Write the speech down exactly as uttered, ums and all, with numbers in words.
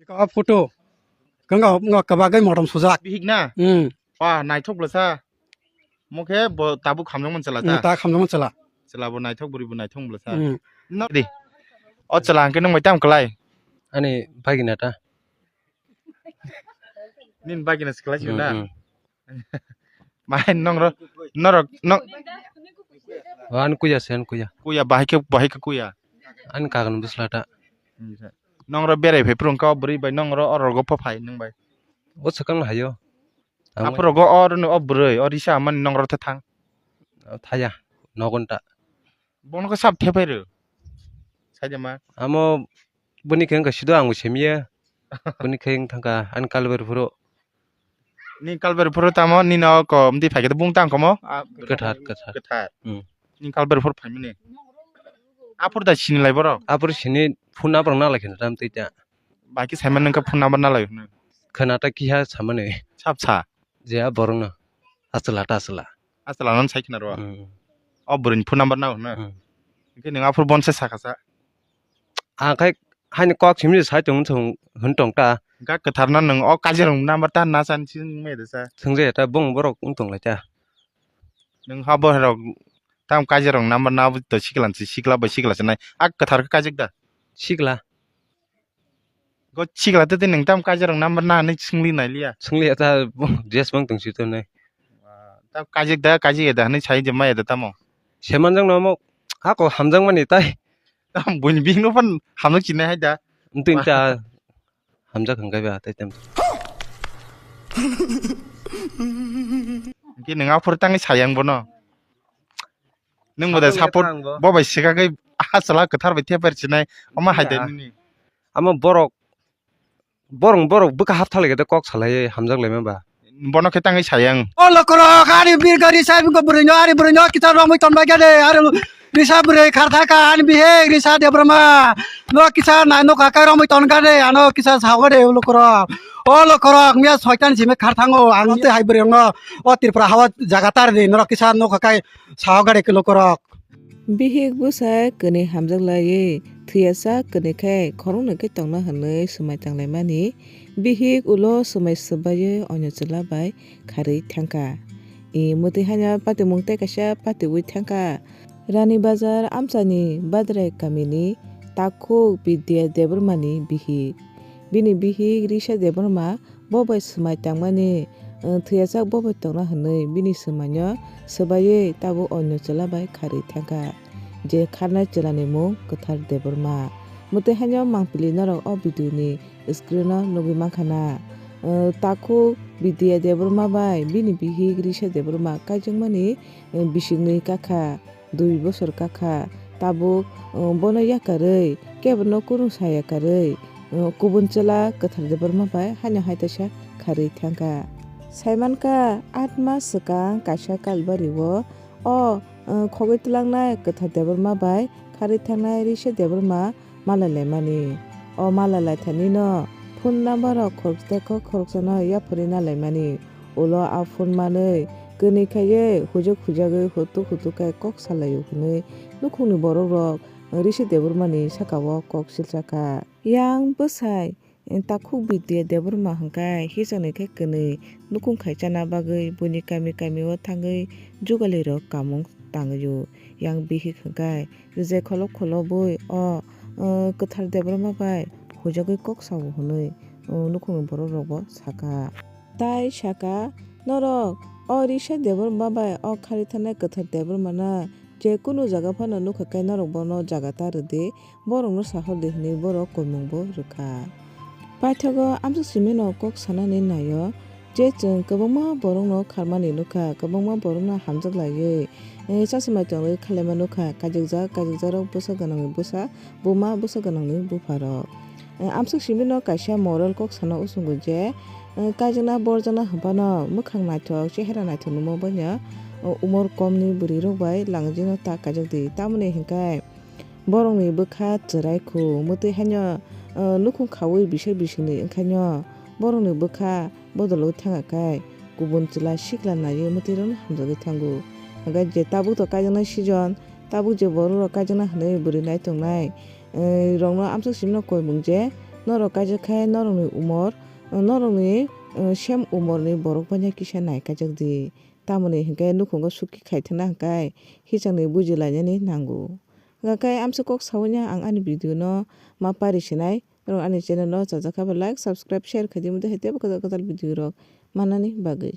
Ka photo. Kanga nga kabagwi motom sujak. Bihik na? Hmm. Wah, naithok bwlasa. Mokhe bo tabuk hamjakmani chwla ta? Hmm, ta hamjakmani chwla. Chwla bo naithok, bwrwi bo naithok bwlasa. Hmm. No di. O chwla hwnkhe nwng bai tam kwlai? Ani bagina ta. Nini bagina se kwlai sio na? Hmm, hmm. Bahai nongro, norok, nong. O, ani kuya se, ani kuya. Kuya, bahai khe, bahai khe kuya. Ani kagan bwsla ta. Nongro berai phai phuru kha o bwrwi bai nongro oro go pha phai nwng bai. O swkang hayo. Ang aphuru go o rwno o bwrwi, o risa mani nongro the thang. O thaya, nogon ta. Bono khe sab the phai rw. Saida ma. Amo bwni khe wngkha sido ang bo semiya. Bwni khe wng thangkha ani kalbari phuru. Ni kalbari phuru tamo nino ko mdi phaikhe bung tang komo? Ah, kwthar, kwthar. Kwthar. Hmm. Ni kalbari phuru phaimani. Aphuru da sini lai borok? Aphuru sini phone number nang lai kheno tam twi ta. Baki saiman nang kha phone number nang lai hwnwi. Khana ta kiha samani. Sab sa. Je a borok no. Aswla ta aswla. Aswla no sai khna ro. Hmm. O bwrwi ni phone number nang hwnwi. Hmm. Hwnkhe nwng aphuru bon se sakha sa. Ang khai haini kok simi sai tong thung hwn tong ta. Ga kwthar no nwng o kajirong number ta na san sing me de sa. Sungje ta bung borok wng tong lai ta. Nwng ha bo rok tam kajirong number na bu to sikla si sikla bai sikla se nai. A kwthar kha kajik da. Sikla. Go sikla te nwng tam kajirong number na ni singli nai liya. Singli ta dress bang tong si to nai. Tam kajik da kajik da ni sai je mai da tamo. Seman jang no mo ha ko hamjang mani tai. Tam buini bihik no phan hamjak chinai hai da. Ntwin ta hamjak hwnkhe ba tai tem. Hwnkhe nwng aphuru tangwi sayang bono. Nwng bo da support bo bai swkagwi a chwla kwthar bai theper chinai. Omo hai da nini. Amo borok borok borok bwkha haptha lai khe kok salai hamjak lai ma ba. Bono khe tangwi sayang. O lokorok, ani bir gari sa bwrwi no, ani bwrwi no kisa romwi tonbai gade, ari risa bwrwi kharthaka, ani bihik risa Debbarma. No kisa nai no kakai romwi ton gade, ano kisa sao gade, o lokorok. O lokorok, miya soitan simi kharthango, ang tei hai bwrwi no, o Tripura hawa jaga tar di, norok kisa no kakai sao gade ke lokorok. Bihik bwsai kwnwi hamjak laiwi thwiyasak kwnwi khe khoroknwi khe tongna hwnwi swmai tanglaimani. Bihik ulo swmai swbaiwi onyo chwla bai kharwi thangkha. I mwtwi haino patimung tei kaisa patiwi thangkha. Rani Bazar amchaini Badrai kamini takhuk Bidya Debbarmani bihik. Bini bihik Risa Debbarma bo bai swmai tangmani, eh, thwiyasak bo bai tongna hwnwi bini swmaino swbaiwi tabuk onyo chwla bai kharwi thangkha, je kharnai chwlani mung Kwthar Debbarma. Mwtwi haino mangpili norok o video ni screen o nugwi mankha na. Eh, takhuk Bidya Debbarma bai bini bihik Risa Debbarma kaijakmani, eh, bisingni kakha. Dui bosor kakha, tabuk, uh, bono yakarwi, kebono kunu sa yakarwi, uh, kubun chwla Kwthar Debbarma bai haino hai teisa kharwi thangkha. Saimankha, aat mas swkang kaisa Kalbario o, uh, khogwi twlangnai Kwthar Debbarma bai kharwi thangnai Risa Debbarma malai laimani. O malai lai thani no phone number rok khoroksa tei khoroksa no yapharwi na laimani. Ulo a phone manwi kwnwi khaiwi hujak hujagwi hutuk hutuk khe kok salaio hwnwi nukhungni borok rok Risa Debbarmani sakao kok silsa kha. Yang bwsai takhuk Bidya Debbarma hwnkhe hisani khe kwnwi nukhung khai chana bagwi buini kami kamio thangwi jugalirok kamung tangwio. Yang bihik hwnkhe je kholop kholobwi o, o, Kwthar Debbarma bai hujagwi kok sao hwnwi, o, nukhungni borok rokbo sakha. Tai sakha, norok o Risa Debbarma bai o kharwi thanai Kwthar Debbarmano je kunu jaga phano nukha khe norok bono jaga ta rwdi, borokno sahordi hwnwi borok koimungbo rwkha. Paithago amsuk simino kok sanani naio je chwng kwbangma borokno kharmani nukha, kwbangma borokno hamjak laiwi, eh, chachimai tongwi khalaima nukha, kaijakjak, kaijakjakrok bwsa gwnangni bwsa, buma bwsa gwnangni bupharok. Eh, amsuk simino kaisa moral kok sana usungo je, eh, kaijakna borjakna hwnphano mwkhang naithok, chehera naithok nukma baino, eh, umor komni bwrwirok bai langjakno ta kaijak di. Tamoni hinkhe borokni bwkha chwrai khu, mwtwi haino, eh, nukhung khaui bisai bisingni wngkhaino borokni bwkha bodolwi thangkha khe kubun chwla sikla naiwi mwtwirokno hamjagwi thango. Hwnkhe je tabuk to kaijaknai season, tabuk je borok rok kaijakna hwnwi bwrwi nai tongnai, eh, rokno amsuk simino koimung je Norok kaijak khe norokni umor, norokni, eh, same umorni borok bai no kisa nai kaijak di. Tamoni hinkhe nukhungo suki khaithangna hinkhe hichangni bujilainani nango. Hinkhe amsa kok saui no ang ani video no ma pari sinai. Norok ani channel no chajak khe bo like, subscribe, share khaidi, mudai hai teibo kwtal kwtal video rok manani bagwi.